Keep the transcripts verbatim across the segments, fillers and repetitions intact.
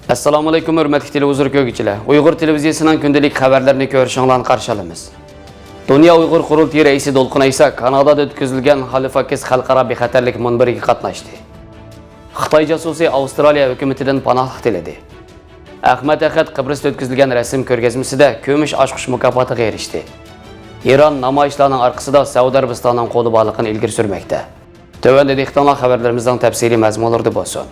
ئەسسالامۇئەلەيكۇم، ھۆرمەتلىك تېلېۋىزور كۆرگۈچىلەر! ئۇيغۇر تېلېۋىزىيىسىنىڭ كۈندىلىك خەۋەرلىرىنى كۆرۈشۈڭلارنى قارشى ئالىمىز. دۇنيا ئۇيغۇر قۇرۇلتىيى رەئىسى دولقۇن ئەيسا كانادادا ئۆتكۈزۈلگەن ھالىفاكس خەلقئارا بىخەتەرلىك مۇنبىرىگە قاتناشتى. خىتاي جاسۇسى ئاۋسترالىيە ھۆكۈمىتىدىن پاناھلىق تىلىدى. ئەخمەت ئەخەت قىبرىستا ئۆتكۈزۈلگەن رەسىم كۆرگەزمىسىدە كۈمۈش ئاچقۇچ مۇكاپاتىغا ئېرىشتى. ئىران نامايىشلارنىڭ ئارقىسىدا سەئۇدى ئەرەبىستاننىڭ قولى بارلىقىنى ئىلگىرى سۈرمەكتە. تۆۋەندە دىققىتىڭلار خەۋەرلىرىمىزنىڭ تەپسىلىي مەزمۇنلىرىدا بولسۇن.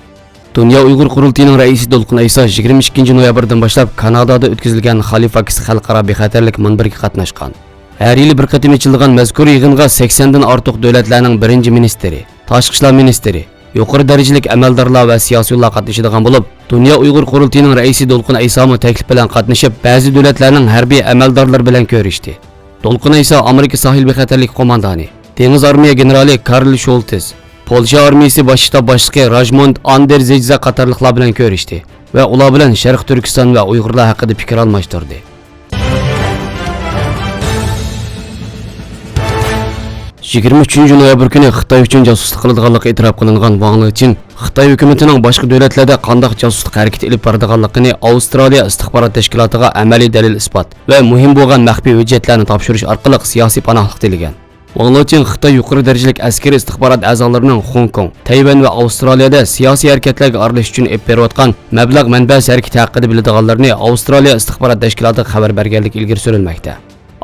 دۇنيا ئۇيغۇر قۇرۇلتىيىنىڭ رەئىسى دولقۇن ئەيسا يىگىرمە ئىككىنچى نويابىردىن باشلاپ كانادادا ئۆتكۈزۈلگەن خالىفاكس خەلقئارا بىخەتەرلىك مۇنبىرىگە قاتناشقان. ھەر يىلى بىر قېتىم ئېچىلىدىغان مەزكۇر يىغىنغا سەكسەندىن ئارتۇق دۆلەتلەرنىڭ بىرىنچى مىنىستىرى، تاشقى ئىشلار مىنىستىرى، يۇقىرى دەرىجىلىك ئەمەلدارلار ۋە سىياسىيونلار قاتنىشىدىغان بولۇپ، دۇنيا ئۇيغۇر قۇرۇلتىيىنىڭ رەئىسى دولقۇن ئەيسامۇ تەكلىپ بىلەن قاتنىشىپ، بەزى دۆلەتلەرنىڭ ھەربىي ئەمەلدارلىرى بىلەن كۆرۈشتى. دولقۇن ئەيسا ئامېرىكا ساھىل بىخەتەرلىكى قوماندانى، دېڭىز ئارمىيە گېنېرالى كارل شولتىس، پولشا ئارمىيىسى باش شتاب باشلىقى راژموند ئاندېرزېجزا قاتارلىقلار بىلەن كۆرۈشتى ۋە ئۇلار بىلەن شەرقىي تۈركىستان ۋە ئۇيغۇرلار ھەققىدە پىكىر ئالماشتۇردى. يىگىرمە ئۈچىنچى نويابىر كۈنى خىتاي ئۈچۈن جاسۇسلۇق قىلىدىغانلىقى ئېتىراپ قىلىنغان ۋاڭ لېچىن خىتاي ھۆكۈمىتىنىڭ باشقا دۆلەتلەردە قانداق جاسۇسلۇق ھەرىكىتى ئېلىپ بارىدىغانلىقىنى ئاۋسترالىيە ئىستىخبارات تەشكىلاتىغا ئەمەلىي دەلىل-ئىسپات ۋە مۇھىم بولغان مەخپىي ھۆججەتلەرنى تاپشۇرۇش ئارقىلىق سىياسىي پاناھلىق تىلىگەن. ۋاڭ لېچىن خىتاي يۇقىرى دەرىجىلىك ئەسكىرىي ئىستىخبارات ئەزالىرىنىڭ خوڭكوڭ، تەيۋەن ۋە ئاۋسترالىيەدە سىياسىي ھەرىكەتلەرگە ئارىلىشىش ئۈچۈن ئېلىپ بېرىۋاتقان مەبلەغ مەنبەسى ھەرىكىتى ھەققىدە بىلىدىغانلىرىنى ئاۋسترالىيە ئىستىخبارات تەشكىلاتىغا خەۋەر بەرگەنلىكى ئىلگىرى سۈرۈلمەكتە.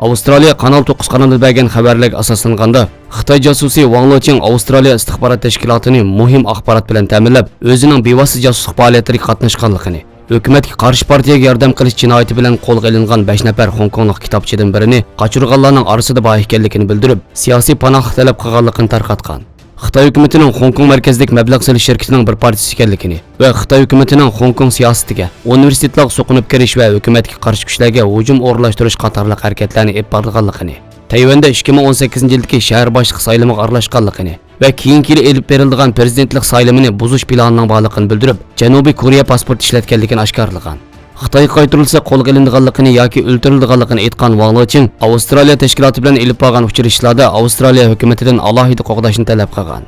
ئاۋسترالىيە قانال توققۇز قانىلىدا بەرگەن خەۋەرلەرگە ئاساسلانغاندا، خىتاي جاسۇسى ۋاڭ لېچىن ئاۋسترالىيە ئىستىخبارات تەشكىلاتىنى مۇھىم ئاخبارات بىلەن تەمىنلەپ، ئۆزىنىڭ بىۋاسىتە جاسۇسلۇق پائالىيەتلىرىگە قاتناشقانلىقىنى، ھۆكۈمەتكە قارشى پارتىيەگە ياردەم قىلىش جىنايىتى بىلەن قولغا ئېلىنغان بەش نەپەر خوڭكوڭلۇق كىتابچىدىن بىرىنى قاچۇرغانلارنىڭ ئارىسىدا بار ئىكەنلىكىنى بىلدۈرۈپ، سىياسىي پاناھلىق تەلەپ قىلغانلىقىنى تارقاتقان. خىتاي ھۆكۈمىتىنىڭ خوڭكوڭ مەركەزلىك مەبلەغ سېلىش شىركىتىنىڭ بىر پارچىسى ئىكەنلىكىنى ۋە خىتاي ھۆكۈمىتىنىڭ خوڭكوڭ سىياسىتىگە، ئۇنىۋېرسىتېتلارغا سوقۇنۇپ كىرىش ۋە ھۆكۈمەتكە قارشى كۈچلەرگە ھۇجۇم ئورۇنلاشتۇرۇش قاتارلىق ھەرىكەتلەرنى ئېلىپ بارىدىغانلىقىنى، تەيۋەندە ئىككى مىڭ ئون سەككىزىنچى يىلدىكى شەھەر باشلىقى سايلىمىغا ئارىلاشقانلىقىنى، ۋە كېيىنكى يىلى ئېلىپ بېرىلىدىغان پىرېزىدېنتلىق سايلىمىنى بۇزۇش پىلانىنىڭ بارلىقىنى بىلدۈرۈپ، جەنۇبىي كورېيە پاسپورت ئىشلەتكەنلىكىنى ئاشكارىلىغان. خىتايغا قايتۇرۇلسا قولغا ئېلىنىدىغانلىقىنى ياكى ئۆلتۈرۈلىدىغانلىقىنى ئېيتقان ۋاڭ لېچىن ئاۋسترالىيە تەشكىلاتى بىلەن ئېلىپ بارغان ئۇچرىشىشلاردا ئاۋسترالىيە ھۆكۈمىتىدىن ئالاھىدە قوغداشنى تەلەپ قىلغان.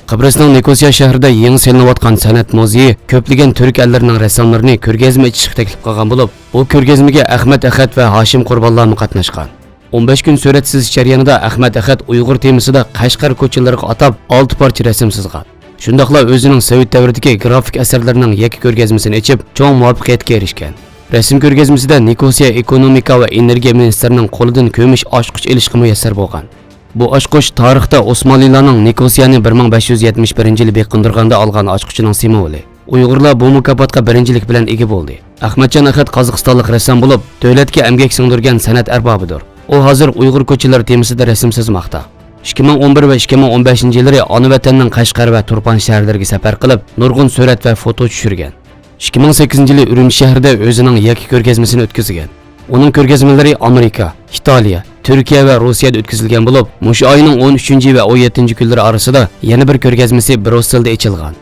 قىبرىسنىڭ نىكوسىيە شەھىرىدە يېڭى سېلىنىۋاتقان سەنئەت مۇزېيى كۆپلىگەن تۈرك ئەللىرىنىڭ رەسساملىرىنى كۆرگەزمە ئېچىشقا تەكلىپ قىلغان بولۇپ، بۇ كۆرگەزمىگە ئەخمەت ئەخەت ۋە ھاشىم قۇربانلارمۇ قاتناشقان. ئون بەش كۈن سۈرەت سىزىش جەريانىدا ئەخمەت ئەخەت ئۇيغۇر تېمىسىدا قەشقەر كوچىلىرىغا ئاتاپ ئالتە پارچە رەسىم سىزغان. شۇنداقلا ئۆزىنىڭ سوۋېت دەۋرىدىكى گرافىك ئەسەرلىرىنىڭ يەككە كۆرگەزمىسىنى ئېچىپ، چوڭ مۇۋەپپەقىيەتكە ئېرىشكەن. رەسىم كۆرگەزمىسىدە نىكوسىيە ئېكونومىكا ۋە ئېنېرگىيە مىنىستىرىنىڭ قولىدىن كۈمۈش ئاچقۇچ ئېلىشقا مۇيەسسەر بولغان. بۇ ئاچقۇچ تارىختا ئوسمانلىلارنىڭ نىكوسىيەنى بىر مىڭ بەش يۈز يەتمىش بىرىنچى يىلى بېقىندۇرغاندا ئالغان ئاچقۇچىنىڭ سىمۋولى. ئۇيغۇرلار بۇ مۇكاپاتقا بىرىنچىلىك بىلەن ئىگە بولدى. ئەخمەتجان ئەخەت قازاقىستانلىق رەسسام بولۇپ، دۆلەتكە ئەمگەك سىڭدۈرگەن سەنئەت ئەربابىدۇر. ئۇ ھازىر ئۇيغۇر كوچىلىرى تېمىسىدا رەسىم سىزماقتا. ئىككى مىڭ ئون بىر ۋە ئىككى مىڭ ئون بەشىنچى يىللىرى ئانا ۋەتەننىڭ قەشقەر ۋە تۇرپان شەھەرلىرىگە سەپەر قىلىپ، نۇرغۇن سۈرەت ۋە فوتو چۈشۈرگەن. ئىككى مىڭ سەككىزىنچى يىلى ئۈرۈمچى شەھىرىدە ئۆزىنىڭ يەككە كۆرگەزمىسىنى ئۆتكۈزگەن. ئۇنىڭ كۆرگەزمىلىرى ئامېرىكا، ئىتالىيە، تۈركىيە ۋە روسىيەدە ئۆتكۈزۈلگەن بولۇپ، مۇشۇ ئاينىڭ ئون ئۈچىنچى ۋە ئون يەتتىنچى كۈنلىرى ئارىسىدا يەنە بىر كۆرگەزمىسى بروسسېلدا ئېچىلغان.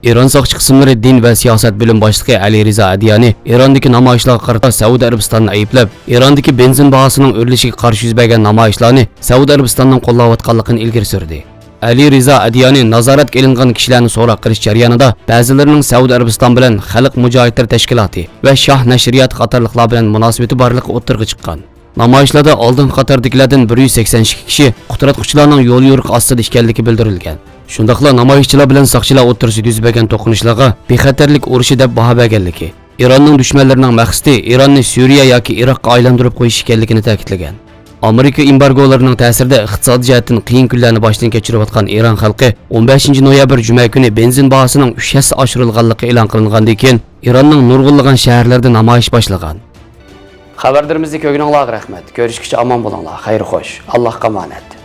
ئىران ساقچى قىسىملىرى دىن ۋە سىياسەت بۆلۈم باشلىقى ئەلى رىزا ئەدىيانى ئىراندىكى نامايىشلارغا قارىتا سەئۇدى ئەرەبىستاننى ئەيىبلەپ، ئىراندىكى بېنزىن باھاسىنىڭ ئۆرلىشىگە قارشى يۈز بەرگەن نامايىشلارنى سەئۇدى ئەرەبىستاننىڭ قوللاۋاتقانلىقىنى ئىلگىرى سۈردى. ئەلى رىزا ئەدىيانى نازارەتكە ئېلىنغان كىشىلەرنى سوراق قىلىش جەريانىدا بەزىلىرىنىڭ سەئۇدى ئەرەبىستان بىلەن خەلق مۇجاھىدلىرى تەشكىلاتى ۋە شاھ نەشرىياتى قاتارلىقلار بىلەن مۇناسىۋىتى بارلىقى ئوتتۇرىغا چىققان. نامايىشلاردا ئالدىنقى قاتاردىكىلەردىن بىر يۈز سەكسەن ئىككى كىشى قۇتراتقۇچىلارنىڭ يول يورۇقى ئاستىدا ئىكەنلىكى بىلدۈرۈلگەن. شۇنداقلا نامايىشچىلار بىلەن ساقچىلار ئوتتۇرىسىدا يۈز بەرگەن توقۇنۇشلارغا بىخەتەرلىك ئۇرۇشى دەپ باھا بەرگەنلىكى، ئىراننىڭ دۈشمەنلىرىنىڭ مەقسىتى ئىراننى سۈرىيە ياكى ئىراققا ئايلاندۇرۇپ قويۇش ئىكەنلىكىنى تەكىتلىگەن. ئامېرىكا ئېمبارگولىرىنىڭ تەسىرىدە ئىقتىسادىي جەھەتتىن قىيىن كۈنلەرنى باشتىن كەچۈرۈۋاتقان ئىران خەلقى ئون بەشىنچى نويابىر جۈمە كۈنى بېنزىن باھاسىنىڭ ئۈچ ھەسسە ئاشۇرۇلغانلىقى ئېلان قىلىنغاندىن كېيىن، ئىراننىڭ نۇرغۇنلىغان شەھەرلىرىدە نامايىش باشلىغان. خەۋەرلىرىمىزنى كۆرگىنىڭلارغا رەھمەت. كۆرۈشكىچە ئامان بولۇڭلار. خەير خوش. ئاللاھقا ئامانەت.